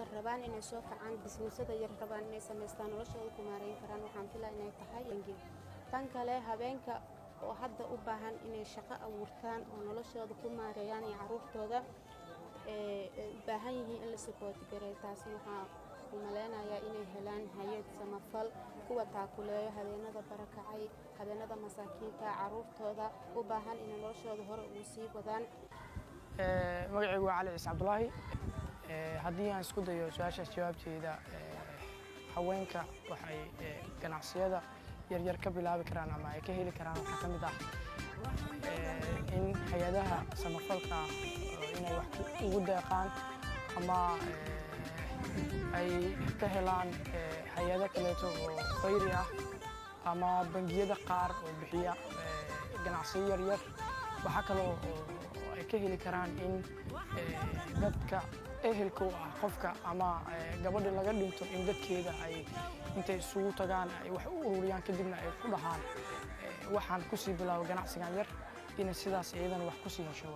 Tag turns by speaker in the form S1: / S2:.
S1: Hadda rabaan inay soo kacaan, businessada yar rabaan inay samaystaan, noloshooda ku maareyn karaan, waxaan filaa inay tahay bangi. Tan kale, habeenka oo hadda u baahan inay shaqo abuurtaan oo noloshooda ku maareeyaan iyo caruurtooda, u baahan yihiin in la support gareeyo. Taasna waxaa u maleynayaa inay helaan hay'ad samafal kuwa taakuleeyo habeenada barakacay, habeenada masaakiinta, caruurtooda u baahan inay noloshooda hore ugu sii wadaan.
S2: Magacaygu waa Cali Ciise Cabdulaahi. Haddii aan isku dayo su'aashaas jawaabteeda, haweenka waxay ganacsiyada yaryar ka bilaabi karaan ama ay ka heli karaan waxaa ka mid ah in hay'adaha samafalka inay wax ugu deeqaan ama ay ka helaan hay'ado kaleeto oo khayri ah ama bangiyada qaar oo bixiya ganacsiyo yaryar. Waxaa kaloo oo ay ka heli karaan in dadka ehelka u ah qofka ama gabadha laga dhinto in dadkeeda ay intay isugu tagaan ay wax u ururiyaan, kadibna ay ku dhahaan, "Waxaan kusii bilaabo ganacsigan yar," inay sidaas iyadana wax kusii hesho.